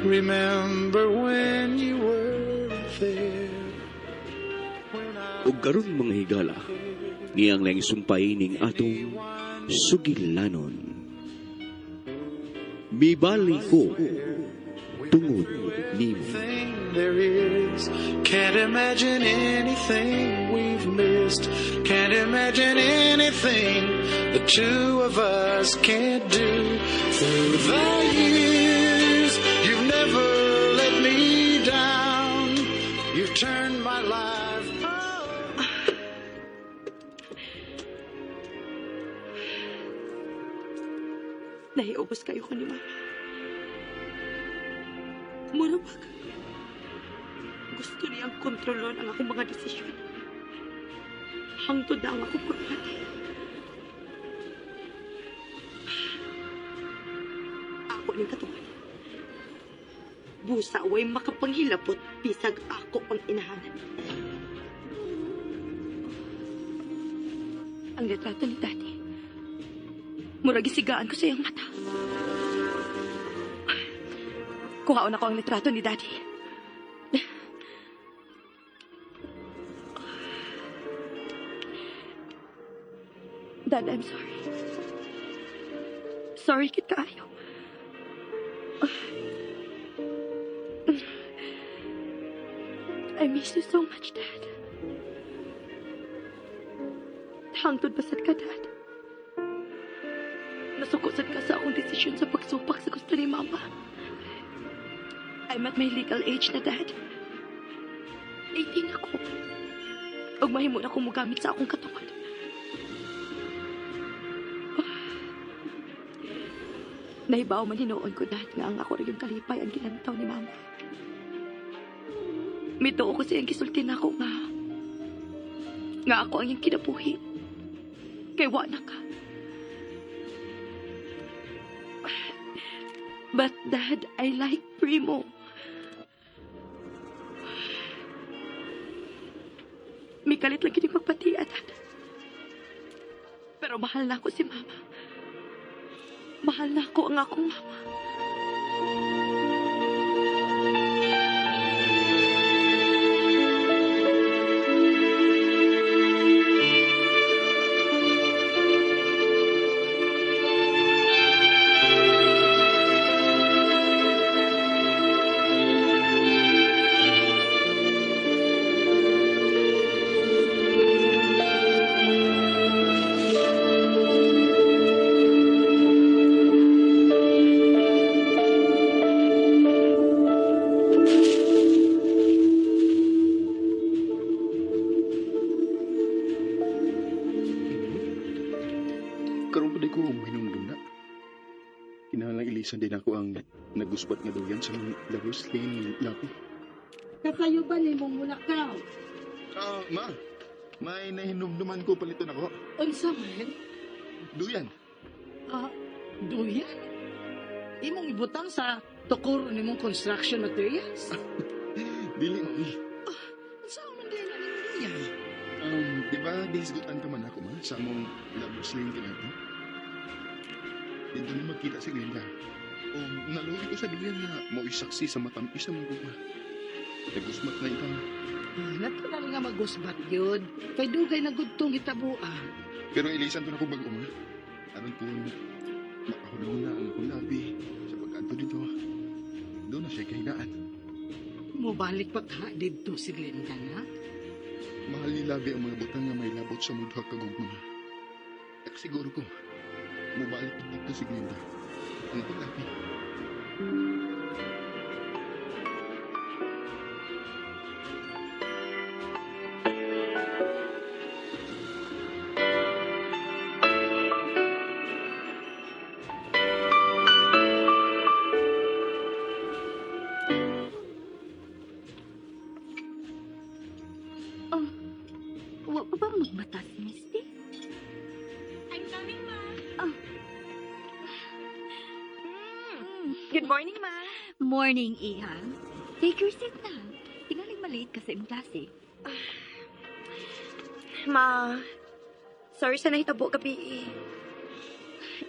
Remember when you were there. When I Ug karon, mga higala, niyang lang sumpay ning atong sugilanon. Mibali ko tungod nimo. Thing there is. Can't imagine anything we've missed. Can't imagine anything the two of us can't do. Through the years, you've never let me down. You've turned my life. Nahiubos kaayo ko ni Mama. Mura ba gusto niyang kontrolon ang akong mga desisyon. Hangtod na ang akong pagpati. Ako ning katungod. Busa way makapanghilabot bisag ako ang inahanan. Ang litrato ni Daddy. Murag gisigaan ko sa iyang mata. Kuhaon ako ang litrato ni Daddy. Dad, I'm sorry. Sorry gid kaayo. I miss you so much, Dad. Hangtod ba sad ka, Dad? Nasuko sad ka sa akong desisyon sa pagsupak sa gusto ni Mama. I'm at my legal age na, Dad. 18 ako. Ug mahimo na akong mogamit sa akong katungod. Nahibaw man hinuon ko, Dad, nga ang ako ra gyung kalipay ang gilantaw ni Mama. Mituo ko siyang gisulti nako nga ako ang iyang kinabuhi. Kay wa na ka. But Dad, I like Primo. Mikalit lang kini magpatiya, Dad. Pero mahal na ako si Mama. Mahal na ako ang akong mama. Karon pa di ko mahinumdum na. Kinahanglang ilisan din ako ang nagusbat nga duyan sa Lovers Lane ni Lapi. Kasayo ba nimong mulakaw? Ah, ma. May nahinumduman ko paliton ako. Unsa man? Duyan. Ah, duyan? Imong ibutang sa tukor nimong construction materials? Dili, mami. Unsa man din na nimong duyan? Di ba gihisgutan ka man ako, ma, sa among Lovers Lane kinato? Dito ni magkita si Glenda. O, naluwi ko sa duyan nga mo'y saksi sa matamis sa mong gugma. Nagusmat na ikaw. Ah, natural nga magusbat yun. Kay dugay na gudtong hitabuan. Pero ilisan to na ko bago, ma. Aron kung makahunaw na ang akong labi sa pag-adto dito, doon na siya kahinaan. Mubalik pa ka didto si Glenda na? Mahal ni labi ang mga butang nga may labot sa mudha kagugma. At siguro ko, mubalik dito si Glenda. Ang akong labi. Oh, wa pa ba magmata si Misty? I'm coming, Ma. Oh. Good morning, Ma. Morning, Iha. Take your seat na. Tingaling malate ka sa imong klase. Ma, sorry sa nahitabo gabi.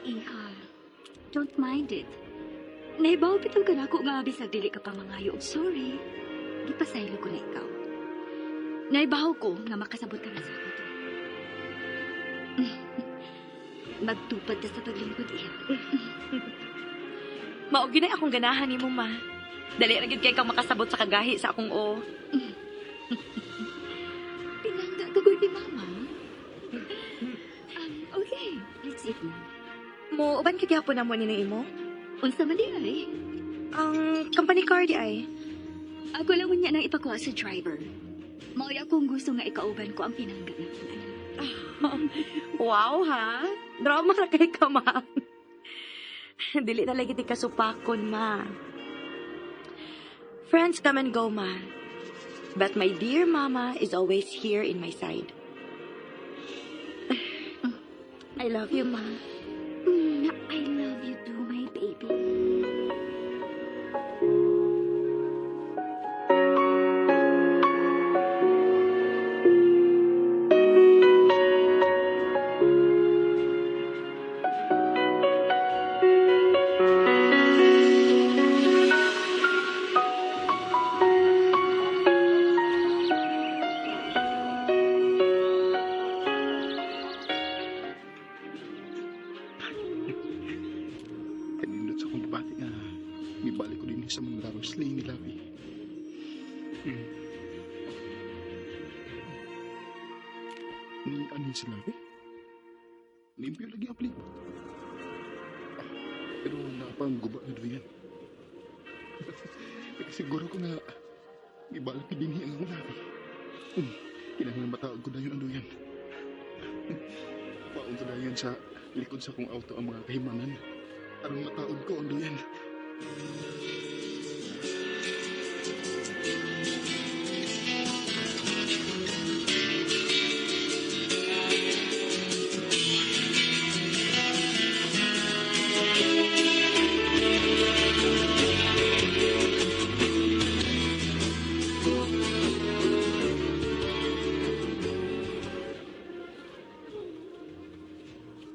Iha, don't mind it. Nahibaw bitaw ka nako nga bisag dili ka pa mangayo og sorry. Gipasaylo ko na ikaw. Naibaw ko nga makasabot ka na sa ako to. Magtupad ta sa paglingkod, iha. Mao gyud ay akong ganahan nimo, ma. Dali ra gyud kay kang makasabot sa kagahi sa akong o. Pinangga ka gud ni mama. Okay, let's eat na. Mo uban ka gyapon na mo ni imo? Unsa man di ay? Ang company car di ay. Ako lang unya nang ipakuha sa driver. Mao'y akong gusto nga ikauban ko ang pinangga na akong anak. Wow, ha? Drama ra kay ka, ma. Dili na lagi di ka supakon, ma. Friends come and go, ma. But my dear mama is always here in my side. I love you, ma. I love you too, my baby. Kanindot sa akong gibati nga mibalik ko din sa mga lovers lane ni Labi. Ni anin si Labi? Limpyo lagi ang palibot. Ah, pero napang guba na doon yan. Siguro ko nga ibalik ko din ang Labi. Kailangan matawag ko dayon ang duyan. Paon ko dayon sa likod sa akong auto ang mga kahimanan. Aron mataod ko ang duyan.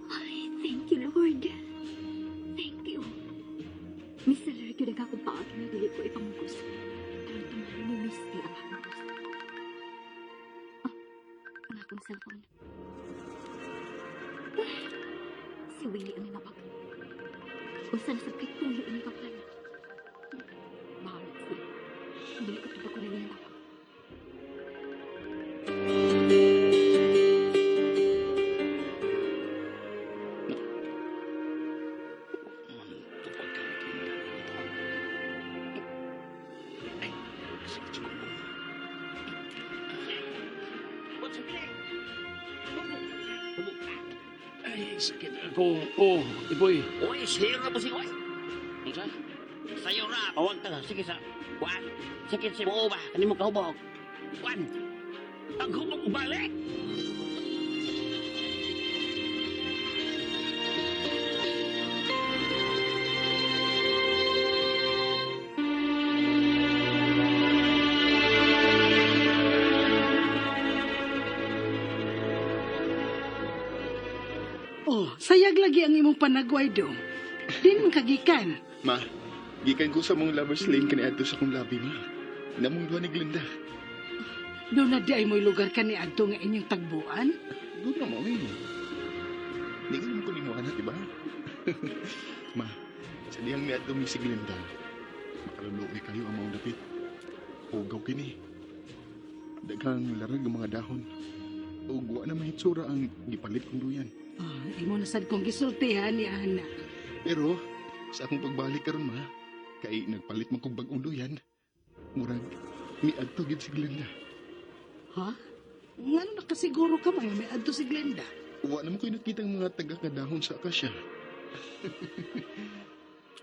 Ay, thank you, Lord. Thank you. Mr. Lord, yun ang akong paagi na dili ko ipamugos. Aron tumayo ni Misty ang akong gusto. Ah, ang akong cellphone. Ah, si Willie ang nanawag. Unsa na sa kay tuyo ini tawhana. Bahala siya. Dili ko tubag ko na niya tawag. Ay, sakit ako. Oh, iboy. Uy, sayo na po si Uy. Unsa? Sayo na. Awag ta. Sige sa. Kuan. Sakit si buo ba? Kani mo kahubog. Kuan. Ang hubog balik. Oh, sayag lagi ang imong panagway dong. Di man kagikan. Ma, gikan ko sa mong lovers lane kaniadto sa akong labi, ma. Namong duha ni Glinda. Doon na di ay mo'y lugar ka ni adto nga inyong tagbuan. Doon na mo, eh. Hindi ka naman ko limuan, di ba? Ma, sa diyang niadto mi si Glinda, makaluluoy kayo ang mga dapit. Ugaw kini. Daghang larag ang mga dahon. Ug wa na mahitsura ang gipalit kong duyan. Ah, imo na sad kong gisultihan ni Ana. Pero sa akong pagbalik karon ma, kay nagpalit man kog bag-ong duyan. Murag miadto gid si Glinda. Ha? Ngano nakasiguro ka man may adto si Glenda? Wa naman ko'y nakita ang mga taga kadahon sa akasya.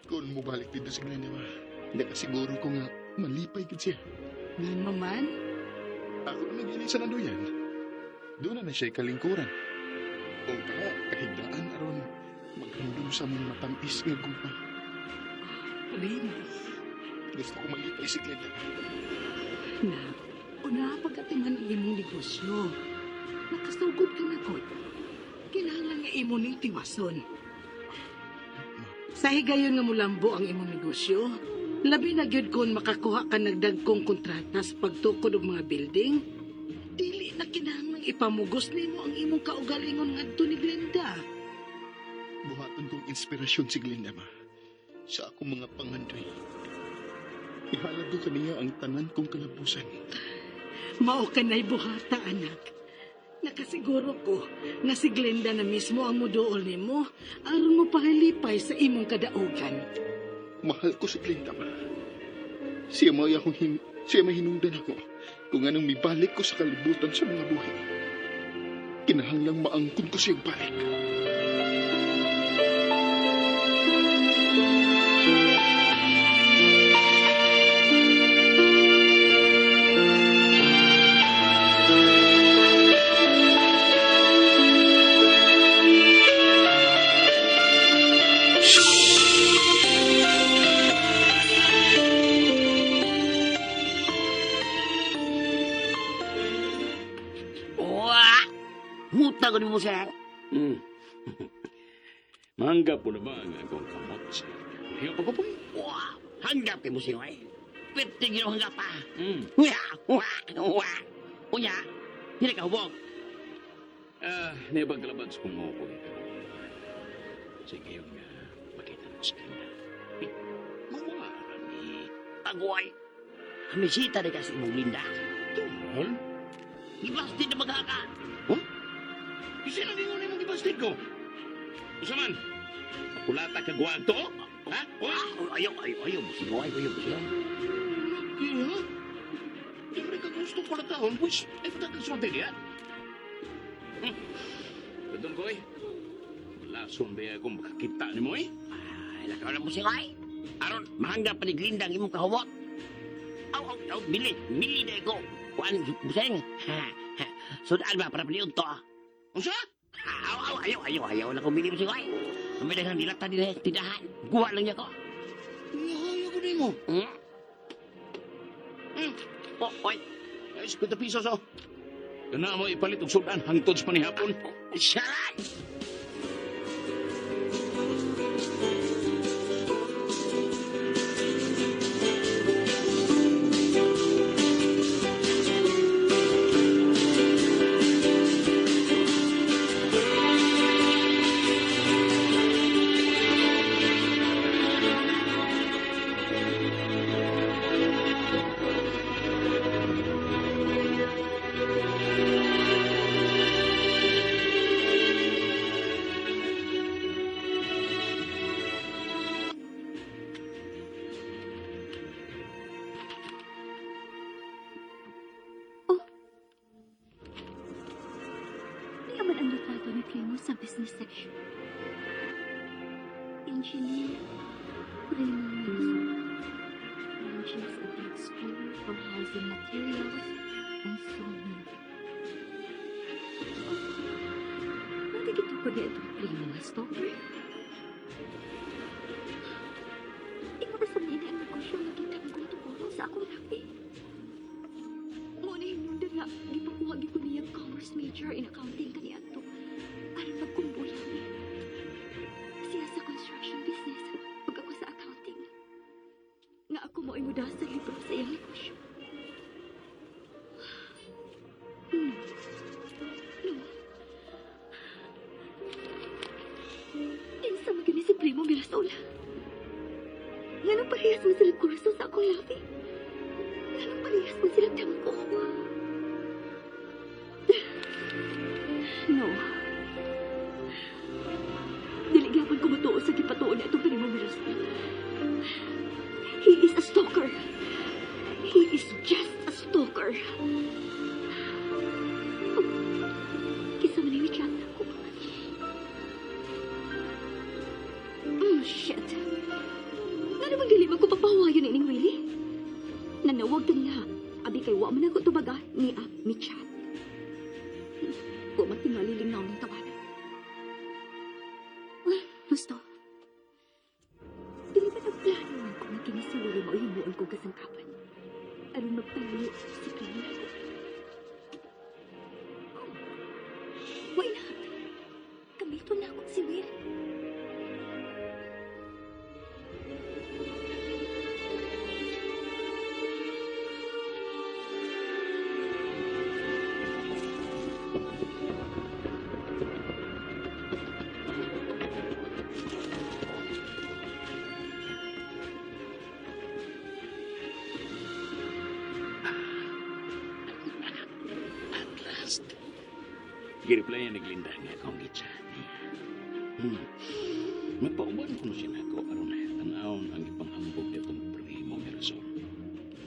Kung mubalik dito si Glenda ma, nakasiguro ko nga malipay gid siya. Ngano man? Ako na nag sa nanduyan. Doon na na siya'y kalingkuran. O ka, kahigdaan aron maghandom sa mong matamis nga gugma. Primo. Gusto ko malipay si Glenda. Na, una pagkatiman ang imong negosyo. Nakasugod ka na ko. Kinahanglan nga imo ning tiwason. Sa higayon nga mulambo ang imong negosyo, labi na gyud kon makakuha ka nagdagkong kontrata sa pagtukod og mga building, dili na kinahanglang ipamugos nimo ang imong kaugalingon ngadto ni Glenda. Buhaton kong inspirasyon si Glenda, ma. Sa akong mga pangandoy. Ihalad ko kaniya ang tanan kong kalabusan. Mao ka na'y buhata, anak. Nakasiguro ko nga si Glenda na mismo ang muduol nimo aron mo pahalipay sa imong kadaugan. Mahal ko si Glenda, ma. Siya may akong siya may hinungdan ako kung anong mibalik ko sa kalibutan sa mga buhay. Kinahanglang maangkon ko siyang balik. Wa! Muta ko ni mo, sir. Mahanggap po na ba ang akong kamot, sir? Hiyo pa ko po. Wa! Hanggap kay mo siya, eh. Pwede gino hanggap pa. Wa! Wa! Wa! Unya, hindi ka hubog. Nibaglabads kung mo ko ikaw. Sige yun nga, makita ng skin na. Eh, mawara ni. Pagway. Hamisita na kasi imong Linda. Tungol? Ibasti na maghaka. Huh? Kasi nang ingon imong gibastid ko. Usa man, kulata ka guwag to? Ha? Ah, ayaw, ayaw, ayaw. Busino, ayaw, ayaw, busino. Laki, ha? Di mo rin ka gusto ko na taon, pues, ay patagkasulti niya. Doon ko eh. Lason ba akong makakita ni mo eh? Ay, lakaw na busino, ay. Aron, mahanggap pa ni Glinda ang imong kahubot. Aw, aw, aw, bili, bili na ko. Kuan, buseng. Sudaan ba para paliod to? Unsa? Aw, aw, ayaw, ayaw, ayaw na ko bili buseng, ay. May daghang dilata din tindahan. Guwa lang niya ko. Ayaw ko nimo. Oh, oy. Ay, 50 pesos oh. Kana mo ipalit og sudan hangtod sa panihapon. Saran! Niya man ang litrato ni Primo sa business section. Engineer Primo Mirasol launches a big store for housing materials and sawmill. Oh, Natigito ko niya itong Primo nga stalker. Ikaw ba sa nini ang negosyo nga gitanggon tuburan sa akong labi? Mo na hinundan nga gipakuha gyud ko niya commerce major in accounting kaniadto. Aron magkumbuya mi. Siya sa construction business, ug ako sa accounting. Nga ako mo'y muda sa libro sa iyang negosyo. No. No. Kinsa man gyud ni si Primo Mirasol. Nganong parehas man silang kurso sa akong labi? Nganong parehas man silang damgo? No. Dili gyapon ko motuo sa gipatuo ni atong Primo Mirasol. He is a stalker. He is just a stalker. Oh, kinsa man yung chat ako. Shit. Ngano bang dili man ko pagpahuwayon ining Willie? Nanawag ta niya. Abi kay wa man ako tubaga ni a mi chat. Wa man tingali lingnaw ng tawanan. Ah, gusto. Dili ba nagplano man ko nga kini si Willie mao himuon kong kasangkapan? Aron magpalayo si Primo nako. Oh, why not? Gamiton nako si Will. last, gi-reply ni Glinda nga akong gi-chat niya. Magpauban ko siya nako aron tanawon ang ipanghambog nitong Primo Mirasol.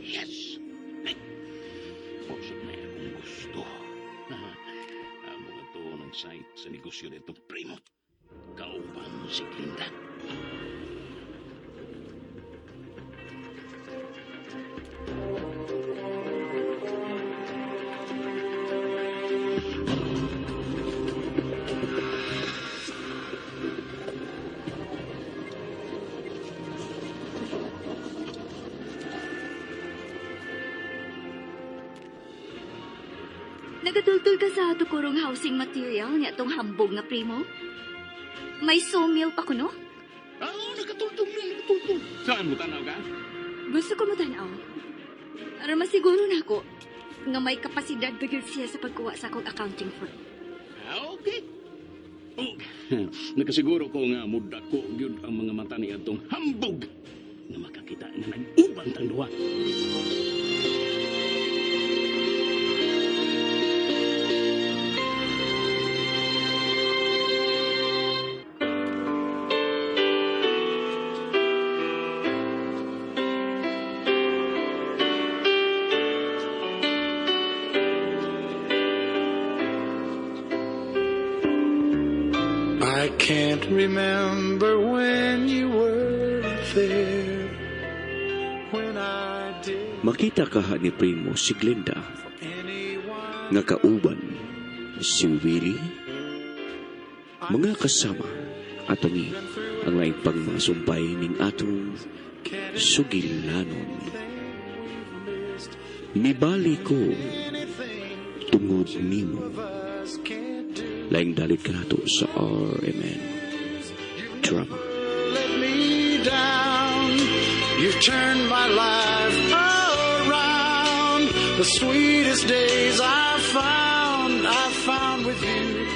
Yes! Ay! Posot na akong gusto. Amo nga to ng site sa negosyo nitong Primo. Kauban si Glinda. Nagatultul ka sa tukurong housing material niya tong hambog nga Primo? May sawmill pa kuno? Ah, nakatultol na, nakatultol. Saan mo tanaw ka? Gusto ko mo tanaw. Para masiguro na ako nga may kapasidad ba gyud siya sa pagkuha sa akong accounting firm. Ah, okay. Oh, nakasiguro ko nga mudako gyud ang mga mata ni atong hambog nga makakita nga nag-uban tang duha. I can't remember when you were there. When I did Makita kaha ni Primo si Glinda anyone nga kauban si Willie, mga kasama ato ni ang lain pang mga sumpay ning atong sugilanon. Mibali ko tungod nimo. Us can't do. Laing dalit ka nato sa RMN Drama. Let me down. You've turned my life around. The sweetest days I found with you.